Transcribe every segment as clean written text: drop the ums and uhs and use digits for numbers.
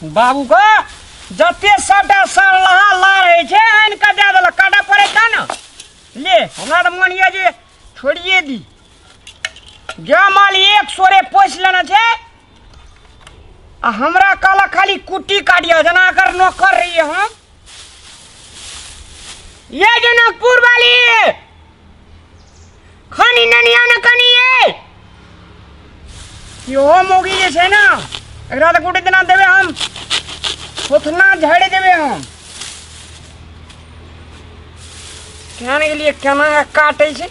बाबू के जते सबटा सरलहा ला रहै छै आनि कऽ दए देलक, काटऽ पड़ै ता ने। ले हमरा तऽ मन यऽ जे छोड़िए दी। गाय माल एक सोरे पोसि लेने छै आ हमरा कहलक खाली कुट्टी काटियऽ, जेना एकर नौकर रहियै हम। ये जनकपुर वाली खनी ननिया न कनी ये इहो मौगी जे छै ने, एकरा तऽ गोटे दिना देबै हम, थोथना झाड़ि देबै हम। केहन गेलियै, केना काटै छै।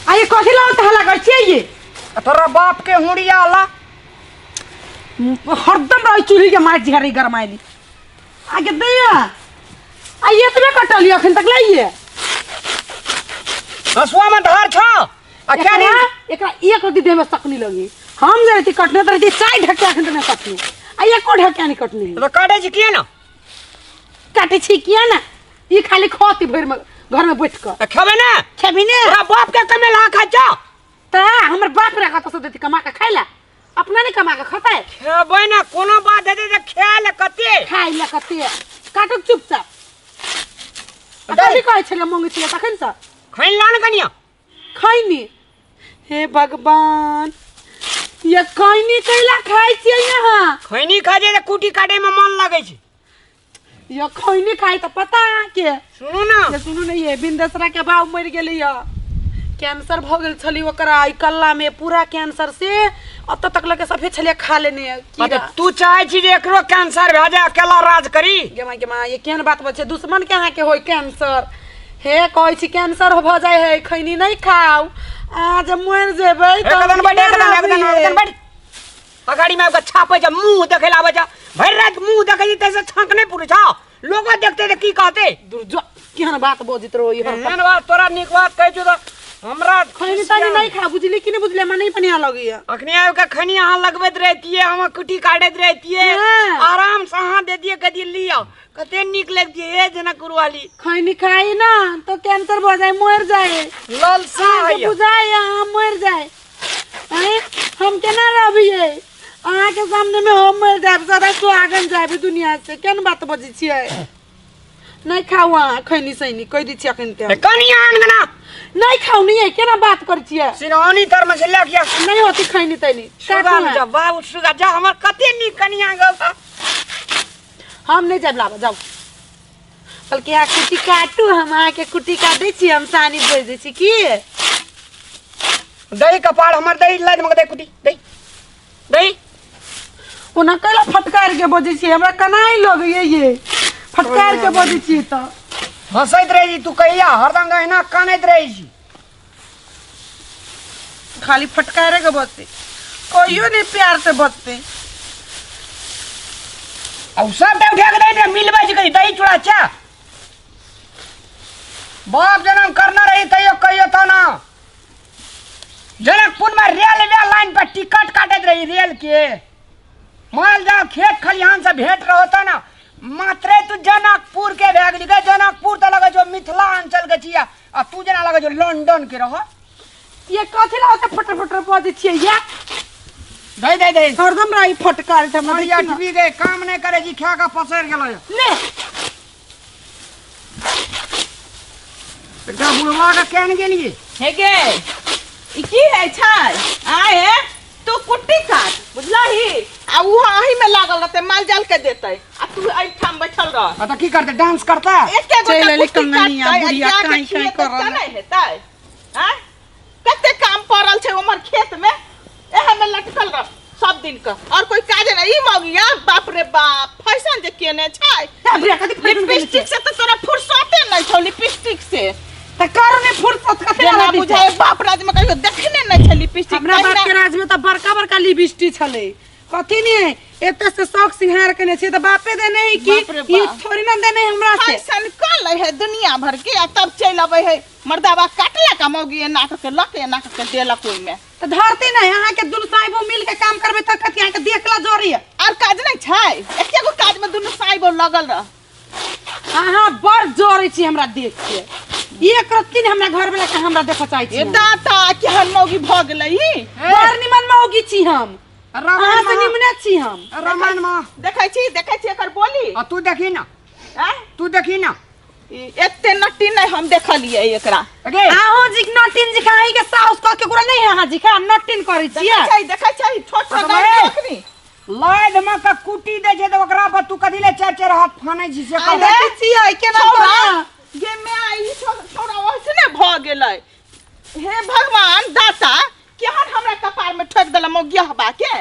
आ ये कथी ला हल्ला करै छियै ये? तोरा बाप के हुड़िया ला हरदम रही चूल्ही के मारि झेरी गरमाइली। आगे दैया आ एतबे कटलियै अखन तक लइए। हसुआ में धार छ आ क्या एकरा एकरा एक रत्ती देह में सकनी लगी। हम जे रहती कटने त रहती चाय ढकिया अखन तक नहीं कटने, आ एको ढकिया नहीं कटने। तो काटे छी किया ना? काटे छी किया ना? ई खाली खती भरि में घर में बैठ क। त खेबे ना? खेबी ने। तोरा बाप के कमेला खा जा। त हमर बाप रे कत से देती कमा के खाइला, अपना नहीं कमा के खतै। खेबै ना, कोनो बात हेतै त खाय ले कते। खाय ले कते। काटू चुपचाप। आ कथी कहै छलै मंगै छलै तखन से? खैन ला ने कनिया। खैनी? हे भगवान, ये खैनी कैला खाइ छियै अहाँ? खैनी खा जे त कुटी काटे में मन लगै छै। ये खैनी खाइ त पता अहाँके। सुनू ना। ये सुनू ने, ये बिंदेसरा के बाप मरि गेलै ये, कैंसर भऽ गेल छली ओकरा ई कल्ला में पूरा कैंसर से अतऽ तक लगे सफेद छलियै खा लेने कीड़ा। अच्छा, तू चाहे छी जे एकरो कैंसर भए जाए, अकेला राज करी? गे माय, गे माय, ये केहन बात बजै छै? दुश्मन के अहाँके होय कैंसर? हे कहै छी कैंसर भऽ जाइ है, खैनी नहि खाउ, अहाँ जे मरि जेबै एक तऽ दन बैठ, एक दन, एक दन, एक दन बैठ। अगाड़ी में आबि कऽ छापै छै, मुँह देखै लए आबै छै, भरि राति मुँह देखै छै, ताहिसँ छाँक नहि पुरै छौ। लोगो देखते तऽ की कहते? दुर्जो केहन बात बजैत रहो ई एहन बात तोरा नीक बात कहै छौ तऽ हमरा खैनी तैनी नहि खा, बुझली कि नहि बुझली? हमरा नहि बढ़िया लगैया। अखने आबि कऽ खैनी अहाँ लगबैत रहितियै, हम कुटी काटैत रहितियै, आराम से अहाँ दे दियै, कह दियै लिअ, कते नीक लगतियै। हे जनकपुर वाली, खैनी खाई ना तो कैंसर भऽ जाए, मरि जाए। ललसा अहाँके होइया। बुझाइ अहाँ मरि जाए? आँय, हम केना रहबियै अहाँके सामने में? हम मरि जायब, सदा सुहागन जायब दुनिया से। केहन बात बजै छियै? नहि खाउ अहाँ खैनी सैनी, कहि दै छी अखन ते। कनी आन गना। नहि खाउ नहीं, केना बात करै छियै? सिरौनी तर में से लऽ के नहि होती खैनी तैनी। सुगा काटू में जा बाबू, सुगा जा, हमर कते नीक कनिया गौ। हम नहि जायब लाबऽ, जाउ। बल्कि अहाँ कुट्टी काटू, हम अहाँके कुट्टी काटै छी, हम सानी बोरि दै छी की। दही कपाड़ हमर दही लाद मग दे कुटी दही दही। ओना कैला फटकार के बजै छियै? हमरा कनाई लगैए ये फटकार के बजै छियै तऽ। हंसैत रहै छी तू कहिया? हरदम एहिना कानैत रहै छी। खाली फटकारे के बजतै, कहियो नहीं प्यार से बजतै। आ उ सबटा उठा के दही मिलबै छै कहीं दही चूड़ा चाह। बाप जनम करना रही तैयो कहियो तो ना। जनकपुर में रेलवे लाइन पर टिकट काटैत रही रेल के, माल जाल खेत खलिहान से भेंट रहो तो ना। मात्रे तू जनकपुर के भए गेली गे। जनकपुर तऽ लगै छौ मिथिला अंचल के छियै आ तू जेना लगै छौ लंडन के रह। ये कथी ला ओते फटर फटर बजै छियै या? दे दे दे। हरदम रही फटकार छै हमरा। देखी ना। गए काम नहीं करे जी, खा के पसर गेलो। ले एकटा बुढ़वा के केन गेलिए? हे गे, ई की है छै? आय हे तू कुट्टी काट, बुझलही? आ उ अही में लागल रहते, माल जाल के देते, आ तू एहिठाम बैठल रह। आ त की करते, डांस करता? एके चलि गोटा एली कुट्टी कंगनिया, काटतै आ बुढ़िया जाके काँय काँय खिएतै करऽ तऽ नहि हेतै? आँय, कते काम पड़ल छै उमर खेत में, एहे में लटकल रह सब दिन का, और कोई काज नहीं। ई मौगिया बाप रे बाप, फैशन जे केने छै। ए, बुढ़िया, कथी फैशन केने छै? लिपस्टिक से तऽ तोरा फुर्सते नहीं छौ, लिपस्टिक से तऽ करू ने फुर्सत, कथी जेना लगा दी छै? बुझाय बाप राज में कहियो देखने नहीं छै लिपस्टिक। हमरा बाप के राज में तऽ बड़का बड़का लिपस्टिक छलै। कथी ने एते से शौक सिंहार केने छियै तऽ बापे देने है की? बाप रे ई बाप। थोड़ी ना देने है हमरा से। फैशन कऽ लै है दुनिया भर के आ तब चलि अबै है। मर्दाबा काटलक आ मौगी एना कऽ के लऽ के एना कऽ के देलक ओहिमे। तऽ धरती नहि, अहाँके दुनू साइबो मिल के काम करबै तऽ कथी अहाँके देखला जरी है? आर काज नहि छै? एके गो काज में दुनू साइबो लगल रह। अहाँ बड़ जरै छी हमरा देख के। एक रत्ती ने हमरा घर वाला के हमरा देखऽ चाहै ए छी दाता केहन मौगी भऽ गेलै ई बड़ निमन मौगी छी हम अहाँ रामायण से मा निमने छी हम रामायण मा देखै छी, देखै छी एकर बोली। आ तू देखी ना, आँय? तू देखी ना। ई एते नट्टी नहि हम देखलियै एकरा। अगे अहूँ जी नटिन जी अहीं के साउस कह के नहीं है अहाँ जी खा नटिन करै छियै। देखै छै, देखै छै, छोट छोट अरे गाड़ी भाई। रखनी। लाद में का कुटी दे छै त ओकरा पर तू कथी ले चार चार हाथ फानै छी से अरे, कह। देखै छियै केना छौड़ा, कोना गे माय, ई छौड़ा ओइसने भऽ गेलै। हे भगवान दाता, केहन हमरा कपार में ठोक देला मौगिया हबा के।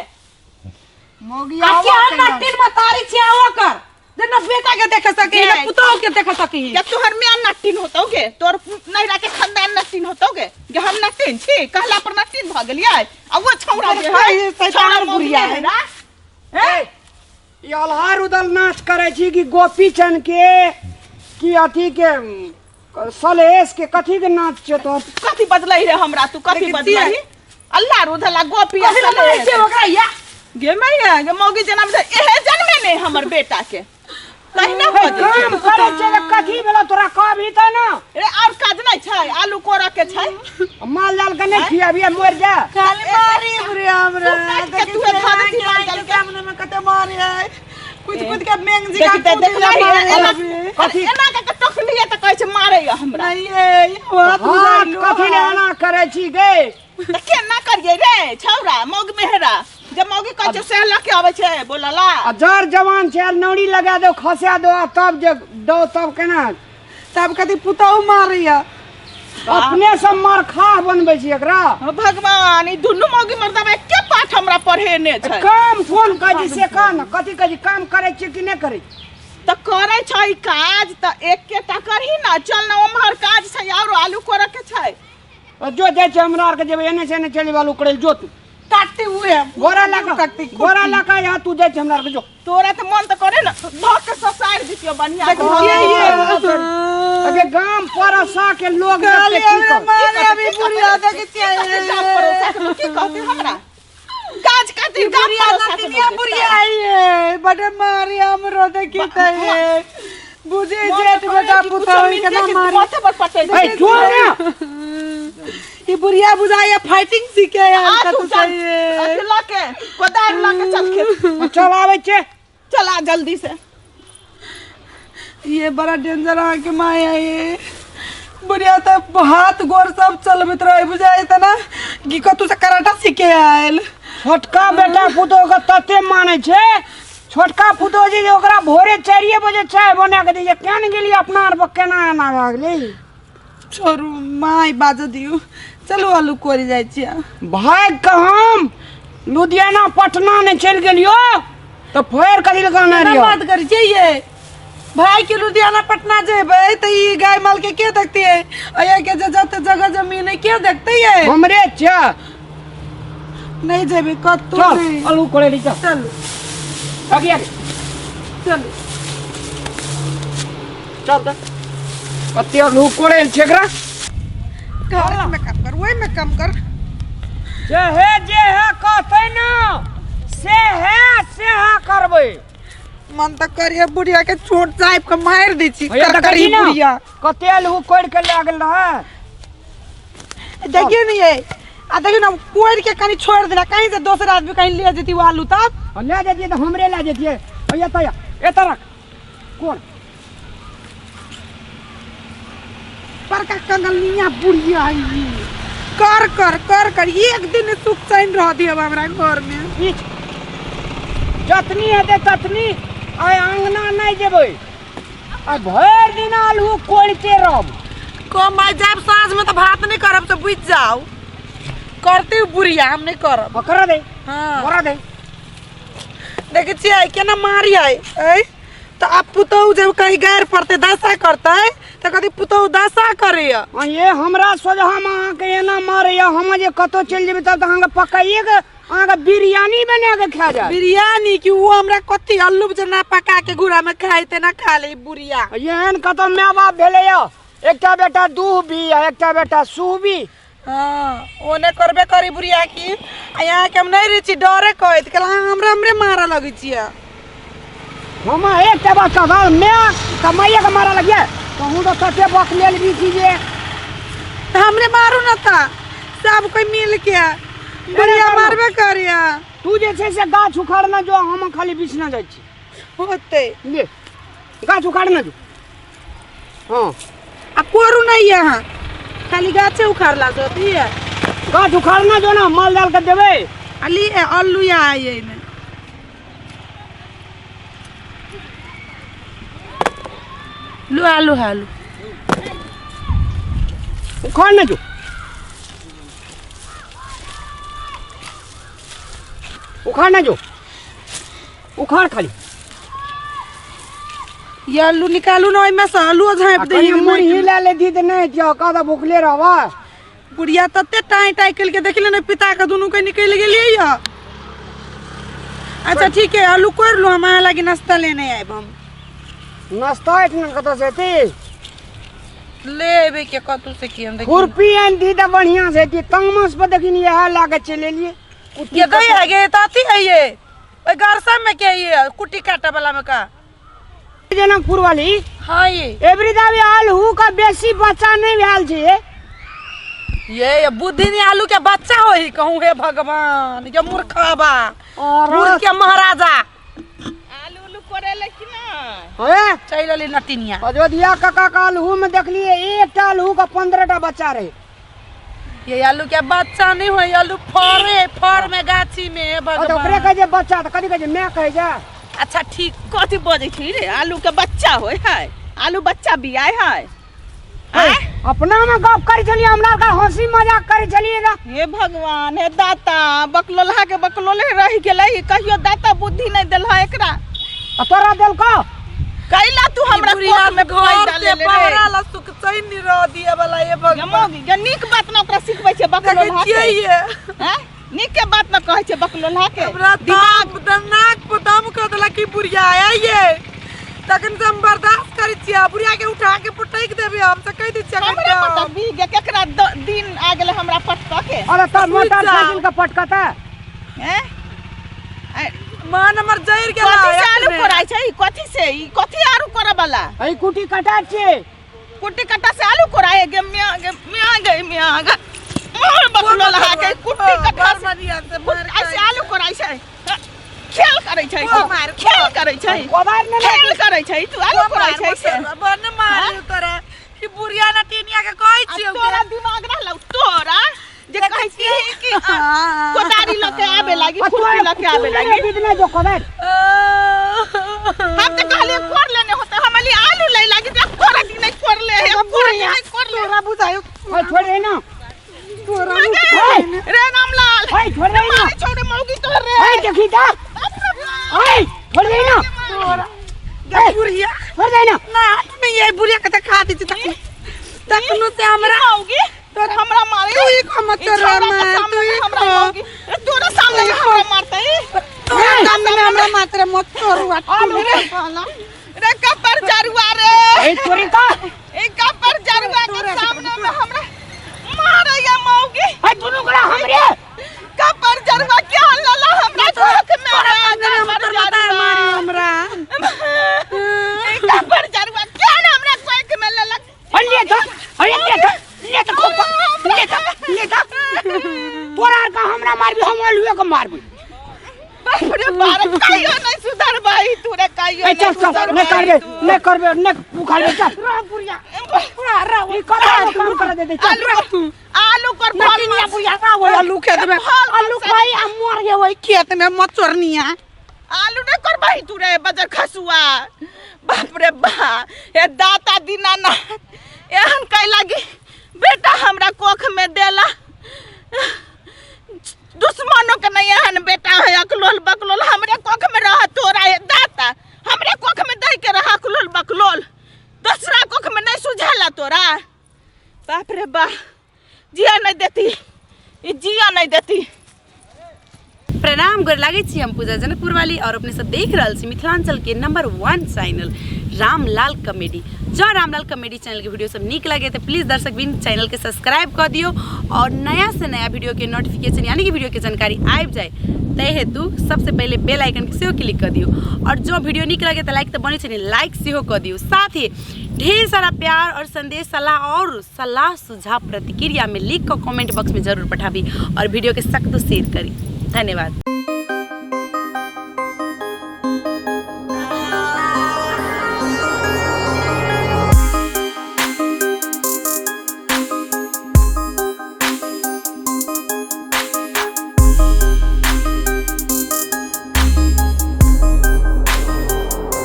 मौगिया आ हवा केहन के नटिन मतारी छियै अहाँ ओकर जे न बेटा के देख सकी न गे। पुतोह के देख सकी। के तोहर मियाँ नटिन होतौ गे, तोर नैहरा के खानदान नटिन होतौ गे। गे हम नटिन छी कहला पर नटिन भऽ गेलियै। आ वो छौड़ा जे है, शैतान छौड़ा मौगी बुढ़िया है। नैहरा। ए, ई अल्हार उदल नाच करै छी कि गोपी चंद के कि अथी के सलहेश के कथी के नाच छै तोहर? कथी बदलै रे हमरा तू, कथी देखै बदलै? छियै? अल्लाह रुधला गोपी आ कथी लए मारै सलहेश। छियै ओकरा या? गे मैया, गे मौगी जेना बुझाइ, एहे जन्मे ने हमर बेटा के। तहिना भऽ जेतै। काम करै छै तऽ कथी भेलौ तोरा, कहबही तऽ ना। रे और काज नहि छै, आलू कोरऽ के छै। माल जाल के नहि खियाबियै, मरि जा। खाली मारी रे हमरा। तू काटि के तूहे धऽ देती माल जाल के। सामने में कते मारी है, कूद कूद के मेंग जी देखी का तऽ कूद देखलही के मारे एना अभी। कथी? एना कऽ के टोकलियै तऽ कहै छै मारैया हमरा। नहीं ये हाथ हाथ बुझाइलो। कथी ले एना करै छी गे? तऽ केना करियै रे छौड़ा मौगी मेहरा, जे मौगी कहै छै सएह लऽ के अबै छै बोलला। आ जर जवान छै, नौरी लगा दो, खसा दो, आ तब जे दो तब केना? तब कथी पुतहु मारैया। अपने सब मरखा बनबै छी एकरा। हो भगवान, ई दुनू मौगी मर्दबा एके पाठ हमरा पढ़ेने छै। काम कोन कहै छी से कह ने, कथी कहै छी, काम करै छियै कि नहि करै छी? तऽ करै छै काज तऽ एकेटा करही ने। चल ने ओम्हर काज छै, आरो आलू कोरऽ के छै। आ जो जाइ छै हमरा आरके जेबै एने से एने चलि जेबै आलू कोड़ै लए, जो तू। काटती हुए गोरा लगा काटती, गोरा लगा यहाँ तू जाइ छै हमरा आरके जो। तोरा तऽ मन तऽ करे ने धऽ के ससारि दितियौ बढ़िआँ। देखै छियै ये। अगे गाम पड़ोसा के लोग खाली देखते की हमरा कहत? मारे अभी बुढ़िया देखै छियै। गाम पड़ोसा के लोग की कहते हमरा? काज खातिर गाम बुढ़िया पड़ोसा के नतिनिया लोग बुढ़िया आई है, बड़े मारे हमरो देखी त है बुझे मन जेठ तऽ करे बेटा कि पुतोह कुछो मिल केना जाए कि मारे। माथे पर पटै ए जो ने ई बुढ़िया बुझाइया फाइटिंग सीखे आयल आ तू कतौ चल से ये। अथी लऽ के कोदारि लऽ के चल खेत। चल आबै छै। चल आ जल्दी से। ये बड़ा डेंजर अहाँ के माय है ये बुढ़िया तो हाथ गोर सब चलबैत रहे बुझाइ त ना कि कतौ से कराटा सीखे आयल। छोटका बेटा पुतोह के तते मानै छै, छोटका पुतोह जे ओकरा भोरे 4 बजे चाय बना के दै छै। केन गेली अपना आर पर केना एना भए गेली? छोड़ू माय, बाजऽ दियौ, चलू आलू कोरि जाइ छियै। भागि कऽ हम लुधियाना पटना नहि चलि गेलियो तऽ फेर कथी लए कहने केना रहियो? बात करै छियै ये भाई के? लुधियाना पटना जेबै तऽ ई गाय माल के के देखतियै? अया के जे जते जगह जमीन है के देखते ये? हमरे छै। नहीं जेबै कतौ चल नहीं। आलू कोड़े ली चल। चलू आगे आगे चलू चल तऽ कते आलू कोड़े छै एकरा। घर में काम कर, ओहि में काम कर। जे हे जे हे कहतै ने से हे से हे करबै। मन तऽ करिए बुढ़िया के चोट चापि के मारि दै छी। भैया देखै करकरी छी ने बुढ़िया कते आलू कोड़ि के लए गेल रहै। देखियौ ने ये, आ देखियौ ने कोड़ि के कनि छोड़ि देला, कहीं से दोसर आदमी कहीं ले जेती ओ आलू तब। आ लए जैतियै तऽ हमरे लए जैतियै। एतऽ एतऽ रख कोन बड़का कंगलनिया बुढ़िया है ई। कर कर कर कर एक दिन सुख चैन रह दियो हमरा घर में। पीछ जतनी हेतै ततनी आइ अंगना नहि जेबै, आ भरि दिन आलू कोड़िते रहब। कम आइ जायब साँझ में तऽ भात नहीं करब तऽ बुझि जाओ। करते बुढ़िया, हम नहीं करब। आ करऽ दे। हाँ। करऽ दे। देखै छियै केना मारी है ऐ तऽ आब पुतहु जब कहीं गारि पड़तै दशा करतै तऽ कहतै पुतहु दशा करैया। आ ये हमरा सोझामे अहाँके एना मारैया, हम जे कतौ चलि जेबै तब तऽ अहाँके पकाइए के अहाँके बिरयानी बना के खा जायत। बिरयानी कि ओ हमरा कथी अल्लू जेना पका के घुरा में खाइ तेना खा ले बुढ़िया। एहन कतौ माय बाप भेलैया, एकटा बेटा दूहबी आ एकटा बेटा सुहबी। हाँ ओने करबे करी बुढ़िया की। आ यहाँ के हम नहीं रहे छी डरे कहैत कहला अहाँ हमरा हमरे मारऽ लगै छियै। हम एकटा बात कहब, माय तऽ माइए के मारऽ लगियै, तहूँ तऽ तते बकलेल भी छी जे तऽ हमरे मारू न तऽ सब कोई मिल के बुढ़िया मारबे करिया। तू जे छै से गाछ उखाड़ना जो, हम खाली बिछना जाइ छी। होते। ले गाछ उखाड़ना जो। हाँ। आ कोरू नहीं है अहाँ, खाली गाछे उखाड़ला से होती है। गाछ उखाड़ना जो ना, माल जाल के देबै। आ ली अल्लू यहाँ आइए में। लू आलू आलू उखाड़ना जो, उखाड़ना जो, उखाड़ खाली। ये आलू निकालू ना ओहिमे से, आलूओ झाँपि कहीं दही। मुरही लए लेती तऽ नहि दियौ, कह तऽ भुखले रहबा। बुढ़िया तते टाइ टाइ कल के देखले ने, पिता के दुनू के निकलि गेलियै या। अच्छा ठीक है, आलू कोरि लू, हम अहाँ लागी नाश्ता लेने आयब। हम नाश्ता एखन कतऽ से हेतै? ले एबै के कतू से की हम देखी। खुरपी आनि दी तऽ बढ़िआँ से हेतै। तामस पर देखिन इएह लए कऽ चलि एलियै। ये गई है गे तऽ अथी है ये ओहि गरसा में के ये कुट्टी काटे वाला में का जनकपुर वाली। हाँ ये एबरी दाबी आलू का बेसी बच्चा नहीं भेल छै। ये बुद्धि नहीं, आलू के बच्चा होई कहूँ। हे भगवान, ये मूर्खबा और मूर्ख के महाराजा। आलू उलू कोरेले कि ना? हे चलि एली नटिनिया। अयोध्या काका का आलू में देखलिए एकटा आलू का 15टा बच्चा रहे। ये आलू के बच्चा नहीं होई, आलू फरे फर में गाछी में। हे और ओकरे भगवान कहै छै बच्चा तऽ कथी कहै छै, माय कहै छै। अच्छा ठीक। कथी बजै छी रे? आलू के बच्चा होय है? आलू बच्चा बियाय है? आँय? अपना में गप करै छलियै, हमरा आरके हंसी मजाक करै छलियै ना। हे भगवान, हे दाता, बकलोलहा के बकलोले रहि गेलै। कहियो दाता बुद्धि नहि देलहा एकरा। आ तोरा देलकौ? कैला तू हमरा बुढ़िया कोख में घर पैदा से लेले रे? बहरा ला सुख चैन नहीं रह दिए वाला। ये गे भगवान मौगी गे, नीक बात ना ओकरा सिखबै छै देखै बकलोलहा छियै के। ये हैं? नीक के बात ना कहै छै बकलोलहा के। हमरा दिमाग दिमाग नाक पर दम कर देलक कि बुढ़िया आया ये, तखन से हम बर्दाश्त करै छियै। आ बुढ़िया के उठा के पटकि देबै हम से कहि दै छियै। हमरा पटकबी गे? केकरा दिन आ गेलै हमरा पटकऽ के? अरे तब बुझ जा। मोटरसाइकिल के पटकता। हैं? मन हमर जरि गेल। कथी से आलू कोराइ छै? ई कथी से, ई कथी आरू करऽ वाला? एहि कुटी कटा छियै। कुट्टी कट्टा से आलू कोराए? गे मियाँ, गे मियाँ, गे मियाँ, गे मोर बकलो लहा के कुट्टी कट्टा से ऐसे आलू कोराइ छै? खेल करै छै, खेल करै छै, कोदारि ने खेल करै छै। तू आलू कोराइ छै से? बन मारियो तोरा कि बुढ़िया नटिनिया के कहै आ छियौ। तोरा दिमाग रहलौ तोरा जे कहै छी कि कोदारी लऽ के आबे लागी, खुरपी लऽ के आबे लागी? बिदने जो कोदारि। हम तऽ कहलियै कोर लेने होते, हम कहलियै आलू लै लागी तऽ कोरा दी नहीं कोर ले है, कोरा दी नहीं कोर ले। तोरा बुझायो। ओए छोड़ दे ना। तोरा रे रामलाल, ओए छोड़ दे ना। मारे छोड़े मौगी तोहर रे। ओए देखी त, ओए छोड़ दे ना। तोरा बुढ़िया छोड़ दे ना। ना नहीं, ये बुढ़िया के तऽ खा दै छी तखन तखनो से हमरा मौगी तोर हमरा मारे। तू ही खा मत ई छौड़ा के मार, सामने तू ही हमरा खा। मौगी रे, तोरा सामने में हमरा मारतै। तोरा सामने में हमरा मात्र मत तोरुआ। रे कपर जरुआ रे। ए तोरी का ई कपर जरुआ के सामने में हमरा मारैया मौगी। ए दुनू गोरा हमरे कपर जरुआ के लला हमरा कोख में रे, हम कपर तोर बता जरुआ। मारी हमरा। ई कपर जरुआ के न हमरा कोख में लला। ले तो, अरे ले तो, ले तो खोपा, ले तो, ले तो। तोरा आर का हमरा मारबी, हम अलुए के मारबी। बाप रे बाप, कहियो नहीं सुधरबै तू रे, कहियो ए चल नहीं चल, सुधरबै नहीं करबे। तू। नहीं करबे, नहीं उखाड़बे, चल। बुढ़िया रह ई करा काम कर दे दे, चल। आलू आलू कर फल नटिनिया बुढ़िया रह, ओहि आलू खेत में आलू खाई आ मर गे ओहि खेत में मचोरनिया। आलू नहीं करबै तू रे बजर खसुआ। बाप रे बा, हे दाता दीनानाथ, एहन कै लागी बेटा हमरा कोख में देला? दुश्मनों के नहीं एहन बेटा है अकलोल बकलोल। हमरे कोख में रह तोरा हे दाता, हमरे कोख में दे के रह अकलोल बकलोल, दूसरा कोख में नहीं सुझाला तोरा। बाप रे बा, जिया नहीं देती ई, जिया नहीं देती। प्रणाम, गोर लागै छी। हम पूजा जनकपुर वाली और अपने सब देख रहल छी मिथिलांचल के नंबर 1 चैनल रामलाल कॉमेडी। जँ रामलाल कॉमेडी चैनल के वीडियो सब नीक लगे तऽ प्लीज दर्शक बिन चैनल के सब्सक्राइब कऽ दियौ और नया से नया वीडियो के नोटिफिकेशन यानी कि वीडियो के जानकारी आबि जाए ताहि हेतु सबसे पहिले बेल आइकन के सेहो क्लिक कऽ दियौ और जँ वीडियो नीक लगे तऽ लाइक तऽ बनै छै ने लाइक सेहो कऽ दियौ। साथ ही ढेर सारा प्यार और संदेश सलाह और सलाह सुझाव प्रतिक्रिया में लिख कऽ कमेंट बॉक्स में जरूर पठाबी और वीडियो के सख्त शेयर करी। धन्यवाद।